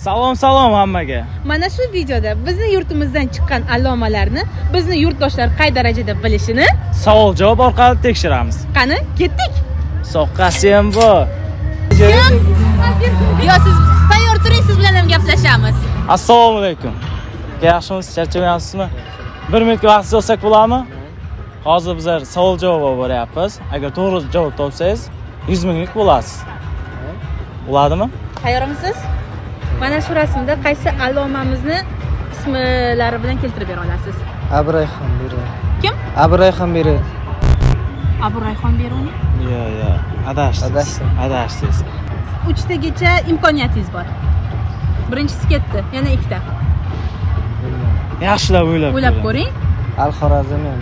Salom salom hammaga. Mana shu videoda bizni yurtimizdan chiqqan allomalarni bizni yurtdoshlar qay darajada bilishini Savol javob orqali tekshiramiz. Qani, ketdik. Soqqasi ham bor. Kim? Yo, siz tayyor turing, siz bilan ham gaplashamiz. Assalomu alaykum. Yaxshimisiz, charchamayapsizmi? Bir minutga vaqtingizni olsak bo'ladimi? Hozir bizlar savol javob olib boryapmiz. Agar to'g'ri javob topsangiz, 100 minglik bo'lasiz. Bo'ladimi? Tayyormisiz? Mana shu rasmda qaysi allomamizni ismlari bilan keltirib bera olasiz? Abu Rayhon Beruniy. Kim? Abu Rayhon Beruniy. Abu Rayhon Beruniy. Yo'q, yo'q. Adashdingiz. Adashdim. Adashdingiz. Uchtagacha imkoniyatingiz bor. Birinchisi ketdi, yana ikkita. Yaxshilab o'ylab O'ylab ko'ring. Al Xorazmiy.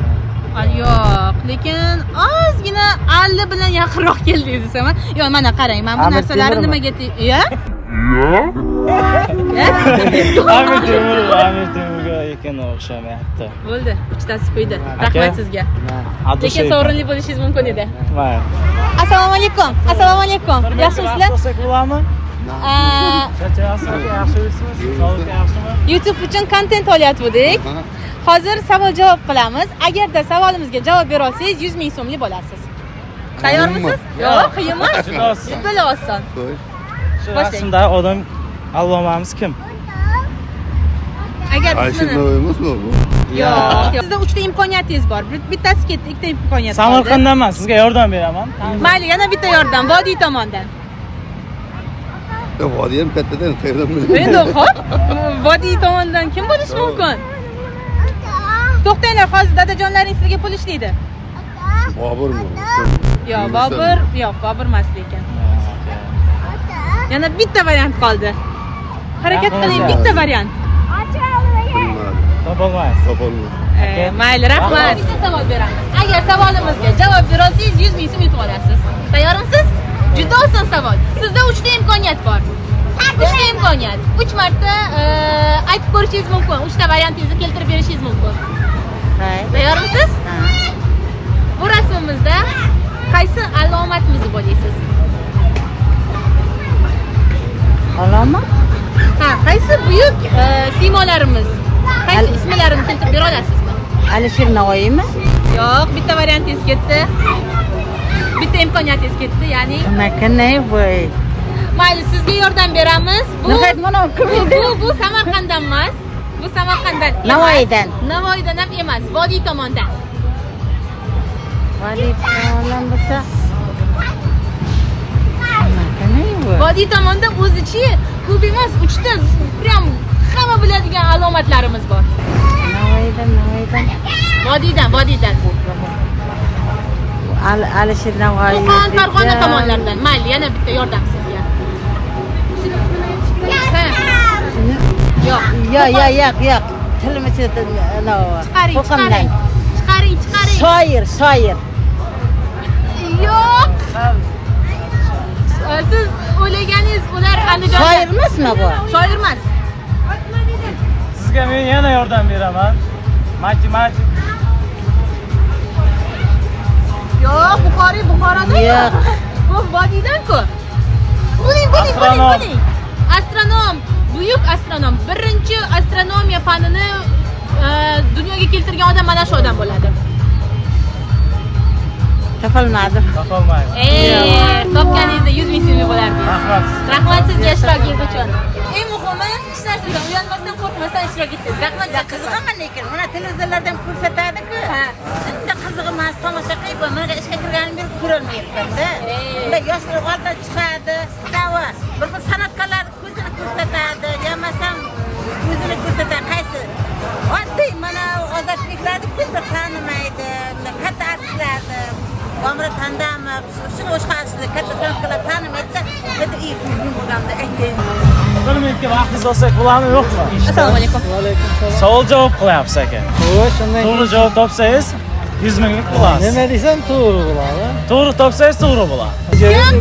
Al yo'q, lekin ozgina alli bilan yaqinroq keldingiz desam. Yo'q, mana qarang, mana bu Amir narsalarni Temurmi? nimaga Ya? Amir Temur, Amir Temurga ekan o'xshamayapti. Bo'ldi, uchtasi quydi. Aka. Rahmat sizga. Abdushaykh. Lekin sovrinli bo'lishingiz mumkin edi. Mayli. Assalomu alaykum. Assalomu alaykum. Yaxshimisizlar? Vaqt olsak bo'ladimi? Charchayapsizmi aka? Yaxshimisiz? Sog'lik yaxshimi? YouTube uchun kontent olyaptik. Hozir savol javob qilamiz. Agarda savolimizga javob bera olsangiz 100 ming so'mli bo'lasiz. Tayyormisiz? Yo'q, qiyin emas. Juda oson. Juda oson. Shu Boshlang. rasmdagi odam allomamiz kim? Agar Alisher ismini Navoiy emasmi bu? Yo'q. Sizda uchta imkoniyatingiz bor. Bittasi ketdi, ikkita imkoniyat qoldi. Samarqanddanman, sizga yordam beraman. Mayli, yana bitta yordam, vodiy tomondan. Vodiy ham kattadan qayerdan bilaman? Endi hop, vodiy tomondan kim bo'lishi mumkin? To'xtanglar, hozir dadajonlaring sizga pul ishlaydi. Boburmi? Yo'q, Bobur, yo'q, Bobur emas lekin. Yana bitta variant qoldi. Harakat qiling, bitta variant. Bilmadim. Topolmaysiz. Topolmadim. Mayli, rahmat. Bitta savol beramiz. Agar savolimizga javob bera olsangiz 100 ming so'm yutib olasiz. Tayyormisiz? Juda oson savol. Sizda uchta imkoniyat bor. Uchta imkoniyat. 3 marta aytib ko'rishingiz mumkin. Uchta variantingizni keltirib berishingiz mumkin. Tayyormisiz? Bu rasmimizda qaysi alomatimizni bo'laysiz? Alomat? Ha, qaysi buyuk siymolarimiz? Qaysi ismlarini keltirib bera olasizmi? Alisher Navoiymi? Yo'q, bitta variantingiz ketdi. Bitta imkoniyatingiz ketdi, ya'ni Nimakinay bu? Mayli, sizga yordam beramiz. Bu Nihoyat mana kim edi? Bu Samarqanddan emas. Bu Samarqanddan emas. Navoiydan. Navoiydan ham emas, vodiy tomondan. Vodiy tomondan bo'lsa. Nimakinay bu? Vodiy tomonda o'zichi ko'p emas, uchta prям hamma biladigan alomatlarimiz bor. Navoiydan, Navoiydan. Vodiydan, vodiydan. Alisher Navoiy. Qo'qon, Farg'ona tomonlaridan. Mayli, yana bitta yordam sizga. Ha. Yo'q. Yo'q, yo'q, yo'q, yo'q. Tilim ichida navo. Chiqaring, chiqaring. Chiqaring, chiqaring. Shoir, shoir. Yo'q. Siz o'ylaganingiz ular Andijonda. Shoir emasmi bu? Shoir emas. Sizga men yana yordam beraman. Matematik. Yo'q, Buxoriy Buxoroda. Yo'q. Bu vodiydan-ku. Bo'ling, bo'ling, bo'ling, Astronom. bo'ling. Astronom, buyuk astronom. Birinchi astronomiya fanini dunyoga keltirgan odam mana shu odam bo'ladi. Topolmadim. Topolmaysiz. Topganingizda 100 ming so'mlik bo'lardingiz. Rahmat sizga. Rahmat sizga ishtirokingiz uchun. Eng muhimi, hech narsadan uyalmasdan, qo'rqmasdan ishtirok etdingiz. Rahmat. Qiziqaman lekin, mana televizorlarda ham ko'rsatadi-ku. Ha. Shunda qiziq emas, tomosha qilib, mana ishga kirganim beri ko'rolmayapman-da. Unda yoshlar oldidan chiqadi, da'vo, bir xil san'atkorlar ko'zini ko'rsatadi, yo masalan o'zini ko'rsatadi, qaysi oddiy mana Ozodbeklarni ko'zda tanimaydi, katta artistlarni, Bobur Tandamov, shuni o'sha katta san'atkorlar tanimaydi. Aytdi, "Ey, men bo'lganimda aytay." Bir minutga vaqtingizni olsak bo'ladimi, yo'qmi? Assalomu alaykum. Alaykum salom. Savol javob qilyapsiz aka. Xo'sh, undan To'g'ri javob topsangiz 100 minglik bo'lasiz. nima desam to'g'ri bo'ladi. To'g'ri topsangiz to'g'ri bo'ladi. Kim?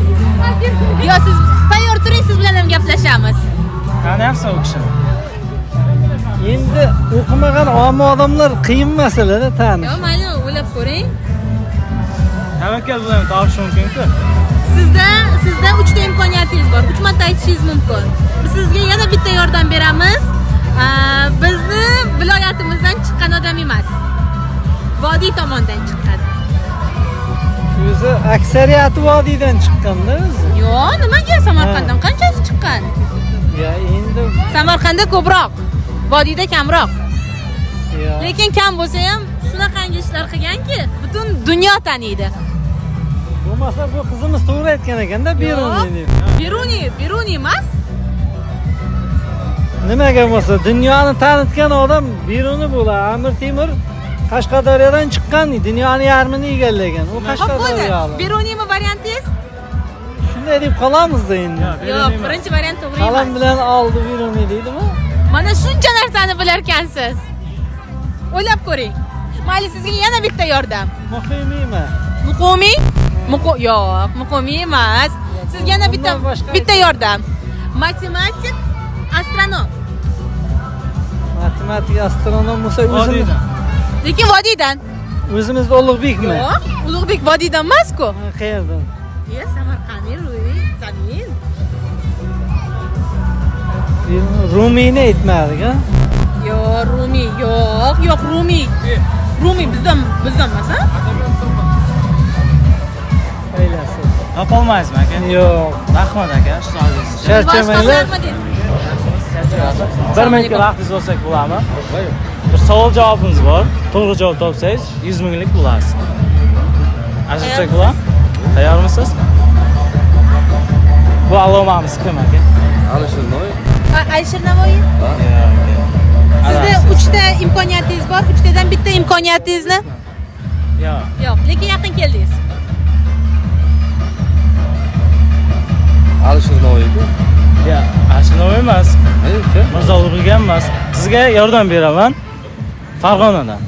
Yo, siz tayyor turing, siz bilan ham gaplashamiz. Taniyapsiz u kishini? Endi o'qimagan omma odamlar qiyin masalada tanish. Yo'q, mayli, o'ylab ko'ring. Tavakkal bilan topish mumkin-ku. Sizda uchta imkoniyatingiz bor. 3 marta aytishingiz mumkin. Biz sizga yana bitta yordam beramiz. Bizni viloyatimizdan chiqqan odam emas. Vodiy tomondan chiqqan. O'zi aksariyati vodiydan chiqqan-da o'zi. Yo'q, nimaga Samarqanddan qanchasi chiqqan? Ya endi Samarqandda ko'proq, vodiyda kamroq. Lekin kam bo'lsa ham shunaqangi ishlar qilganki, butun dunyo taniydi. Bo'lmasa bu qizimiz to'g'ri aytgan ekanda, Beruniy deb. Beruniy, Beruniy emas. Nimaga bo'lsa dunyoni tanitgan odam Beruniy bo'ladi. Amir Temur Qashqadaryodan chiqqan, dunyoni yarmini egallagan. U Qashqadaryolik. Beruniymi variantingiz? Shunday deb qolamizda endi. Yo'q, birinchi variant to'g'ri emas. Qalam bilan oldi Beruniy deydimi? Mana shuncha narsani bilarkansiz. O'ylab ko'ring. Mayli, sizga yana bitta yordam. Muqimiymi? Muqimiy? Yo'q, muqimiy emas. Sizga yana bitta yordam. Matematik, astronom. Matematik, astronom bo'lsa o'zimiz. Lekin vodiydan. O'zimizda Ulug'bekmi? Yo'q, Ulug'bek vodiydan emas-ku. Qayerdan? Samarqandning Rumiy, zamin. Rumiyni aytmadik, ha? Yo'q, Rumiy, yo'q, yo'q, Rumiy. Rumiy bizdan emas, ha? Aylasi. Topolmaysizmi aka? Yo'q. Rahmat aka, ishlaringiz uchun. Charchamanglar. Bir minutga vaqtingiz olsak bo'ladimi? Bir savol javobimiz bor. To'g'ri javob topsangiz 100 minglik bo'lasiz. Ajratsak bo'ladimi? Tayyormisiz? Bu allomamiz kim aka? Alisher Navoiy. Alisher Navoiy? Sizda 3 ta imkoniyatingiz bor. 3 tadan bitta imkoniyatingizni? Yo'q. Yo'q, lekin yaqin keldingiz. Alisher Navoiy-ku. Yo'q, Alisher Navoiy emas. Kim? Mirzo Ulug'bek emas. Sizga yordam beraman. Farg'onadan.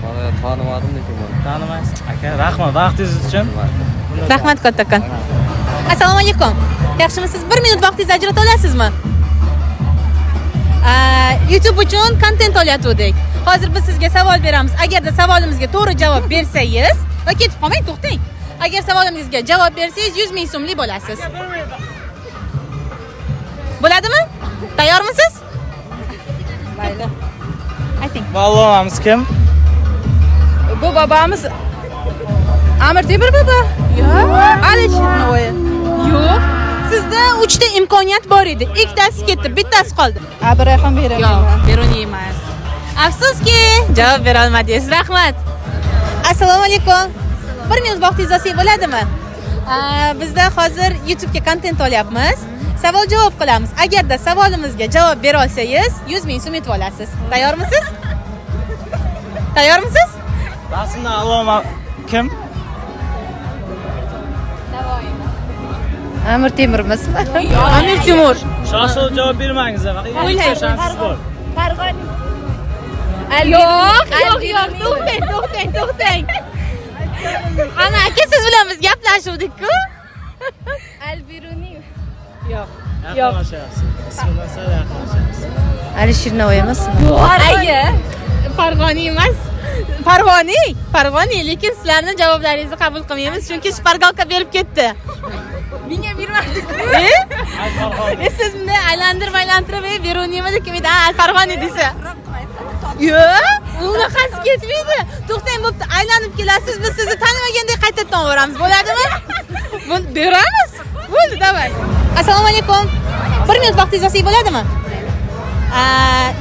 Mana tanimadim lekin buni. Tanimaysiz. Aka, rahmat vaqtingiz uchun. Rahmat kattakon. Assalomu alaykum. Yaxshimisiz? 1 minut vaqtingizni ajrata olasizmi? YouTube uchun kontent olayotgandik. Hozir biz sizga savol beramiz. Agarda savolimizga to'g'ri javob bersangiz, va ketib qolmang, to'xtang. Agar savolimizga javob bersangiz 100 ming so'mlik bo'lasiz. Bo'ladimi? Tayyormisiz? Mayli. Ayting. Bu allomamiz kim? Bu babamiz Amir Temur baba. Yo'q. Alisher Navoiy. Yo'q. Sizda 3 ta imkoniyat bor edi. Ikkitasi ketdi, bittasi qoldi. Abraham Beruniy. Yo'q, Beruniy emas. Afsuski, javob bera olmadingiz. Rahmat. Assalomu alaykum. 1 minut vaqtingiz olsak bo'ladimi? Bizda hozir YouTube'ga kontent olyapmiz. Savol javob qilamiz. Agarda savolimizga javob bera olsangiz, 100 ming so'm yutib olasiz. Tayyormisiz? Tayyormisiz? Rasmda alloma kim? Amir Temur emasmi? Amir Temur. Shoshilib javob bermangiz, faqat ikkita shansingiz bor. Yo'q, yo'q, yo'q, to'xtang, to'xtang, to'xtang. Ana aka, siz bilan biz gaplashuvdik-ku. Al-Biruniy. Yo'q. Yaqinlashyapsiz. Ismidan sal yaqinlashyapsiz. Alisher Navoiy emasmi? Aka, Farg'oniy emas. Farg'oniy, Farg'oniy, lekin sizlarning javoblaringizni qabul qilmaymiz, chunki shpargalka berib ketdi. Menga bermadi-ku. Siz bunday aylantirib, aylantirib, Beruniymi deb kim edi? Ha, Farg'oniy desa. Yo'q, unaqasi ketmaydi. To'xtang, bo'pti, aylanib kelasiz, biz sizni tanimagandek qaytadan yuboramiz. Bo'ladimi? Beramiz. Bo'ldi, davay. Assalomu alaykum. 1 minut vaqtingiz olsak bo'ladimi?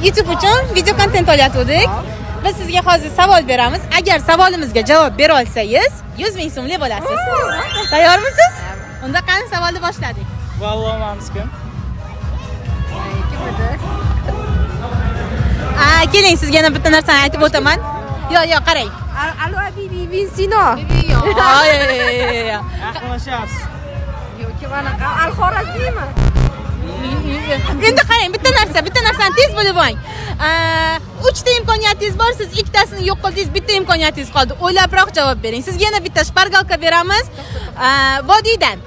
YouTube uchun video kontent olayotgandik. Biz sizga hozir savol beramiz. Agar savolimizga javob bera olsangiz, 100 ming so'mlik bo'lasiz. Tayyormisiz? Unda qani savolni boshladik. Bu allomamiz kim? Kim edi? Keling, sizga yana bitta narsani aytib o'taman. Yo'q, yo'q, qarang. Al-Habibi ibn Sino. Yo'q, yo'q. Yaqinlashyapsiz. Yo'q, kim anaqa? Al-Xorazmiymi? Endi qarang, bitta narsani tez bilib oling. 3 ta imkoniyatingiz bor, siz ikkitasini yo'q qildingiz, bitta imkoniyatingiz qoldi. O'ylabroq javob bering. Sizga yana bitta shpargalka beramiz. Vodiydan.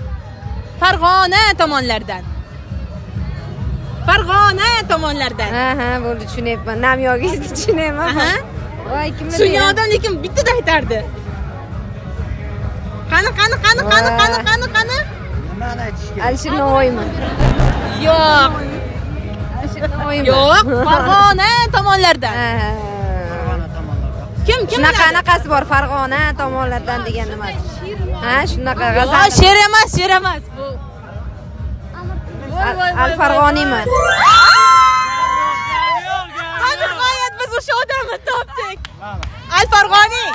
Farg'ona tomonlardan. Farg'ona tomonlardan. Ha, ha, bo'ldi, tushunyapman. Nam yogingizni tushunyapman. Voy, kim edi? Tushungan odam lekin bittada aytardi. Qani, qani, qani, qani, qani, qani, qani? Alisher Navoiymi? Yo'q. Navoiymi? Yo'q, Farg'ona tomonlardan. Kim kim Shunaqa biladi? anaqasi bor, Farg'ona tomonlardan degan nimasi. Ha, shunaqa Yo'q, g'azal. she'r emas, she'r emas. Bu Al Farg'oniymi? Va nihoyat biz o'sha odamni topdik. Al Farg'oniy.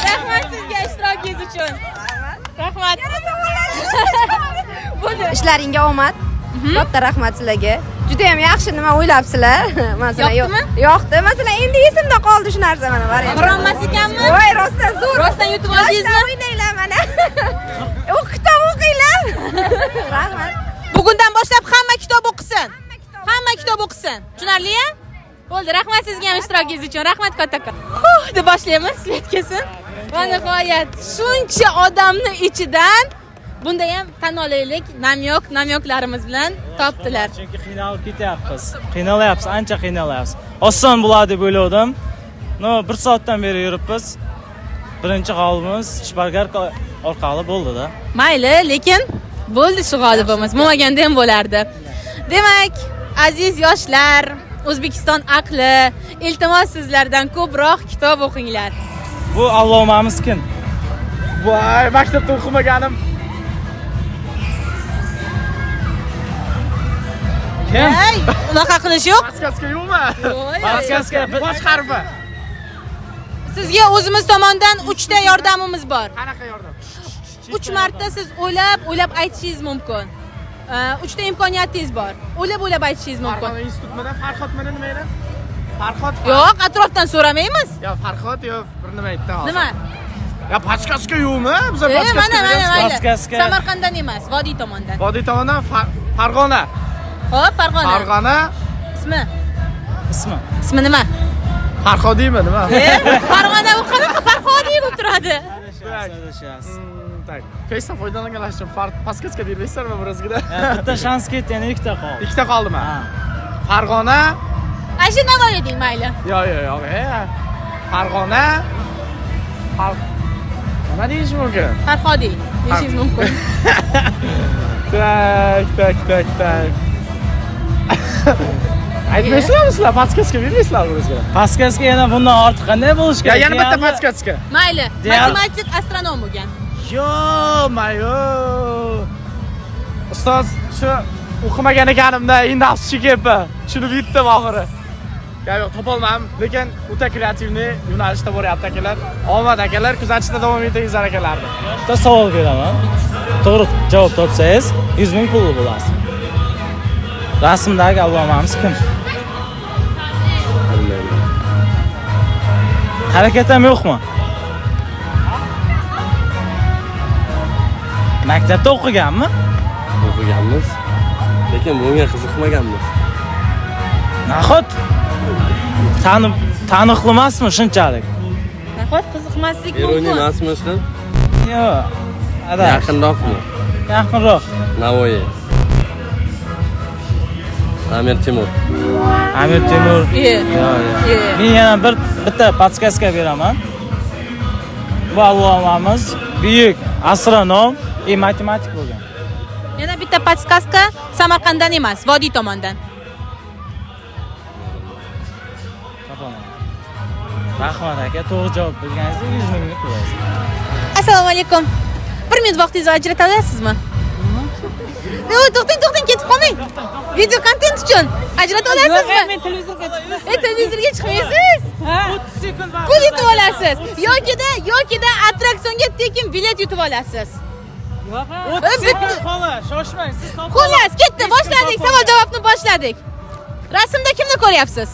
Rahmat sizga ishtirokingiz uchun. Rahmat. Bo'ldi. Ishlaringga omad. Katta rahmat sizlarga. Juda ham yaxshi nima o'ylabsizlar. Masalan, Yoqdimi? Yoqdi. Masalan, endi esimda qoldi shu narsa mana variant. Bironmas ekanmi? Voy, rostdan zo'r. Rostdan yutib oldingizmi? Yoshlar o'ynanglar mana. Kitob o'qinglar. Rahmat. Bugundan boshlab hamma kitob o'qisin. Hamma kitob o'qisin. Tushunarli-ya? Bo'ldi, rahmat sizga ham ishtirokingiz uchun. Rahmat kattakon. Huh, deb boshlaymiz, svet kelsin. Va nihoyat shuncha odamni ichidan bunda ham tan olaylik, namyok, namyoklarimiz bilan topdilar. Chunki qiynalib ketyapmiz. Qiynalyapmiz, ancha qiynalyapmiz. Oson bo'ladi deb o'yladim. No, 1 soatdan beri yuribmiz. Birinchi g'olibimiz shpargalka orqali bo'ldi-da. Mayli, lekin bo'ldi shu g'olibimiz. Bo'lmaganda ham bo'lardi. Demak, aziz yoshlar, O'zbekiston aqli, iltimos sizlardan ko'proq kitob o'qinglar. Bu allomamiz kim? Voy, maktabda o'qimaganim. Kim? Ey, unaqa qilish yo'q. Подсказка yo'qmi? Подсказка. Bosh harfi. Sizga o'zimiz tomondan 3 ta yordamimiz bor. Qanaqa yordam? 3 marta siz o'ylab, o'ylab aytishingiz mumkin. 3 ta imkoniyatingiz bor. O'ylab, o'ylab aytishingiz mumkin. Farg'ona institutmida Farhodmidi nima edi? Farhod. Yo'q, atrofdan so'ramaymiz. Yo, Farhod yo bir nima aytdi hozir. Nima? Ya подсказка yo'qmi? Bizlar подсказка Mana, mana, mayli. Подсказка. Samarqanddan emas, vodiy tomondan. Vodiy tomondan Farg'ona. Xo'p, Farg'ona. Farg'ona. Ismi? Ismi. Ismi nima? Farhodiymi nima? Farg'ona u qanaqa Farhodiy bo'lib turadi? Adashyapsiz. Так, Face'dan foydalanganlar uchun подсказка bermaysizlarmi birozgina? Bitta shans ketdi, yana ikkita qoldi. Ikkita qoldimi? Ha. Farg'ona. Ana shu Navoiy deng, mayli. Yo'q, yo'q, yo'q. Farg'ona. Nima deyish mumkin? Farhodiy deyishingiz mumkin. Tak, tak, tak, tak. Aytmaysizlarmi sizlar? Подсказка bermaysizlarmi birozgina? Подсказка yana bundan ortiq qanday bo'lishi Ya kerak? yana bitta подсказка. Mayli, matematik astronom bo'lgan. Yo, mayo. Ustoz, shu o'qimagan ekanimda endi afsus chekyapman. Tushunib yetdim oxiri. Gap yo'q, topolmadim, lekin o'ta kreativniy yo'nalishda boryapti akalar. Omad akalar, kuzatishda davom etingizlar akalarni. Bitta savol beraman. To'g'ri javob topsangiz 100 ming pulli bo'lasiz. Rasmdagi allomamiz kim? Bilmayman. Harakat ham yo'qmi? Maktabda o'qiganmi? O'qiganmiz, lekin bunga qiziqmaganmiz. Nahot taniqli emasmi shunchalik? Nahot qiziqmaslik Beruniy mumkin? emasmi shu? Yo'q. Adash. Yaqinroqmi? Yaqinroq. Navoiy. Amir Temur. Amir Temur. Yo'q, Yo'q, yo'q. yo'q. Men yana bitta подсказка beraman. Bu allomamiz buyuk astronom va matematik bo'lgan. Yana bitta подсказка, Samarqanddan emas, vodiy tomondan. Topaman. Rahmat aka, to'g'ri javob bilganingizda 100 minglik bo'lasiz. Assalomu alaykum. 1 minut vaqtingizni ajrata olasizmi? Yo'q, to'xtang, to'xtang, ketib qolmang. Video kontent uchun ajrata olasizmi? Men televizorga chiqdim. Televizorga chiqmaysiz? Ha. 30 sekund vaqt. Pul yutib olasiz. Yokida attraksionga tekin bilet yutib olasiz. Yo'q. 30 sekund xola, shoshmang, siz topib Xullas, ketdi, boshladik, savol javobni boshladik. Rasmda kimni ko'ryapsiz?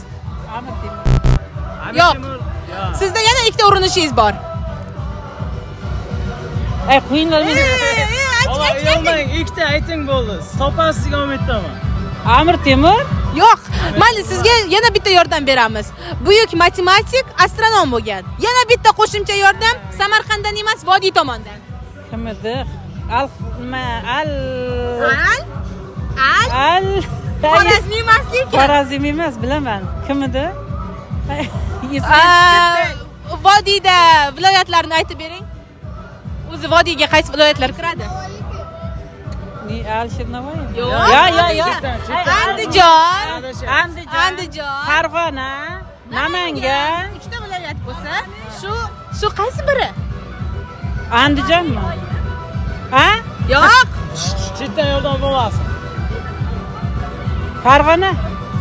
Amir Temur. Yo'q. Sizda yana ikkita urinishingiz bor. Ey, qo'yinglar meni. Xola, uyalmang, ikkita ayting bo'ldi. Siz topasiz degan umiddaman. Amir Temur? Yo'q. Mayli, sizga yana bitta yordam beramiz. Buyuk matematik, astronom bo'lgan. Yana bitta qo'shimcha yordam, Samarqanddan emas, vodiy tomondan. Kim edi? Al nima? Al Al Al Al Xorazmiy emas lekin. Xorazm emas, bilaman. Kim edi? Vodiyda viloyatlarni aytib bering. O'zi vodiyga qaysi viloyatlar kiradi? Ni Alisher Navoiy? Yo'q. Ya, ya, ya. Andijon, Andijon. Andijon. Farg'ona, Namangan. 3 ta viloyat bo'lsa, shu qaysi biri? Andijonmi? Ha? Yo'q. Chetdan yordam bo'lmasin. Farg'ona.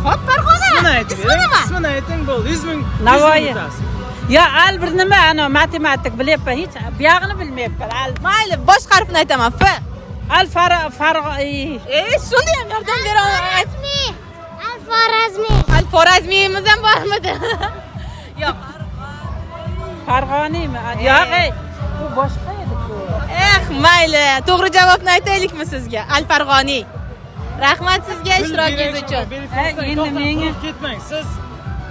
Xo'p, Farg'ona. Ismini aytib Ismi bering. nima? Ismini ayting bo'ldi. 100 ming. Navoiy. 100 ming yutasiz. Ya al bir nima ana matematik bilyapman, hech buyog'ini bilmayapman. Al Mayli, bosh harfini aytaman. F. al farg'o Shunda ham yordam bera olmayman. Al Xorazmiy. Al Xorazmiyimiz ham bormidi? Yo'q. Farg'oniymi? Yo'q, u boshqa edi-ku. Eh, mayli. To'g'ri javobni aytaylikmi sizga? Al Farg'oniy. Rahmat sizga ishtirokingiz uchun. Endi menga ketmang. Siz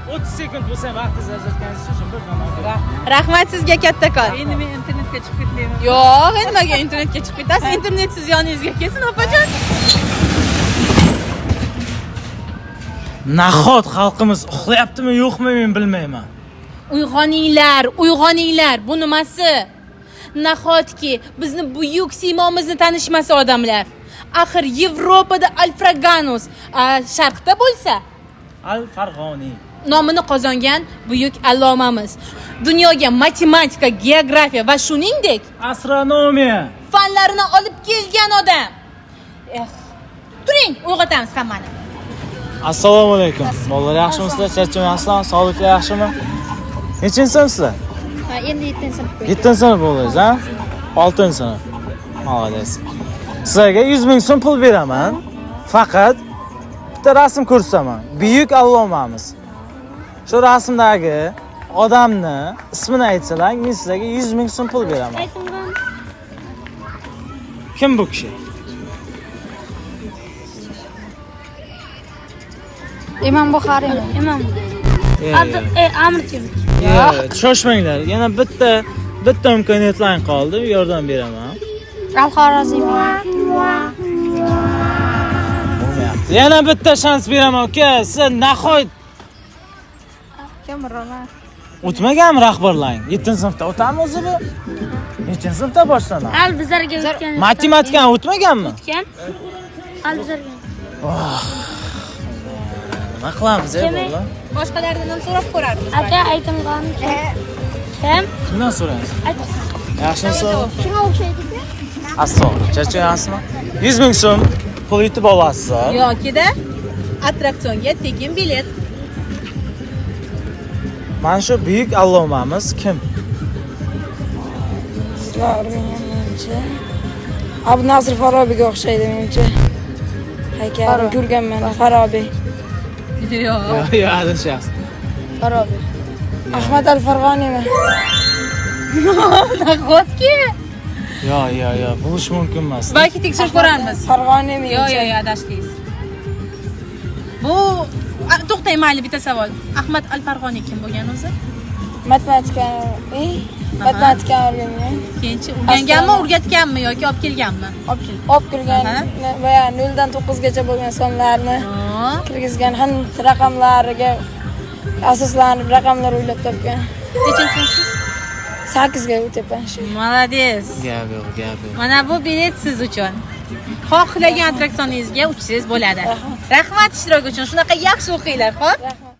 30 sekund bo'lsa ham vaqtingizni ajratganingiz uchun bir xona. Rahmat sizga kattakon. Endi men internetga chiqib ketmayman. Yo'q, nimaga internetga chiqib ketasiz? Internet siz yoningizga kelsin, opajon. Nahot xalqimiz uxlayaptimi, yo'qmi men bilmayman. Uyg'oninglar, uyg'oninglar. Bu nimasi? Nahotki bizni buyuk siymomizni tanishmasa odamlar. Axir Yevropada Alfraganus, sharqda bo'lsa Al Farg'oniy nomini qozongan buyuk allomamiz. Dunyoga matematika, geografiya va shuningdek astronomiya fanlarini olib kelgan odam. Eh, turing, uyg'otamiz hammani. Assalomu alaykum. Bolalar yaxshimisizlar? Charchamayapsizlarmi? Sog'liqlar yaxshimi? Nechinchi sinfsizlar? Endi 7-sinf. 7-sinf bo'ldingiz, ha? 6-sinf. Молодец. Sizlarga 100 ming so'm pul beraman. Faqat bitta rasm ko'rsataman. Buyuk allomamiz. Shu rasmdagi odamni ismini aytsalar, men sizlarga 100 ming so'm pul beraman. Kim bu kishi? Imom Buxoriy. Imom. Amir Temur. Shoshmanglar. Yana bitta imkoniyatlaring qoldi. Yordam beraman. Al Xorazmiy. Bo'lmayapti. Yana bitta shans beraman, uka. Siz nahot Kim Roma? o'tmaganmi rahbarlaring? 7-sinfda o'tami o'zi bu? Nechinchi sinfda boshlanadi? Al bizlarga o'tgan. Matematikani o'tmaganmi? O'tgan. Al bizlarga. Nima qilamiz, ey bolalar? Boshqalardan ham so'rab ko'rarmiz. Aka aytimgan kim? Kimdan so'raysiz? Yaxshimisiz? Shunga o'xshaydi. Assalomu. Charchamayapsizmi? 100 ming so'm pul yutib olasiz. Yokida attraksionga tekin bilet. Mana shu buyuk allomamiz kim? Sizlar o'rganganimcha Abu Nasr Farobiyga o'xshaydi menimcha. Haykalini ko'rganman, Farobiy. Yo'q. Yo'q, adashyapsiz. Farobiy. Ahmad al-Farg'oniymi? Nahotki? Yo'q, yo'q, yo'q, bo'lishi mumkin emas. Balki tekshirib ko'rarmiz. Farg'oniymi? Yo'q, yo'q, yo'q, adashdingiz. Bu to'xtang, mayli bitta savol. Ahmad al-Farg'oniy kim bo'lgan o'zi? Matematikani, matematikani o'rgangan. Keyinchi o'rganganmi, o'rgatganmi yoki olib kelganmi? Olib kelgan va 0 dan 9 gacha bo'lgan sonlarni kirgizgan, hind raqamlariga asoslanib raqamlar o'ylab topgan. Nechinchi sinfsiz? 8 ga o'tyapman shu. Молодец. Gap yo'q, gap yo'q. Mana bu bilet siz uchun. Xohlagan attraksioningizga uchsangiz bo'ladi. Rahmat ishtirok uchun. Shunaqa yaxshi o'qinglar, xo'p?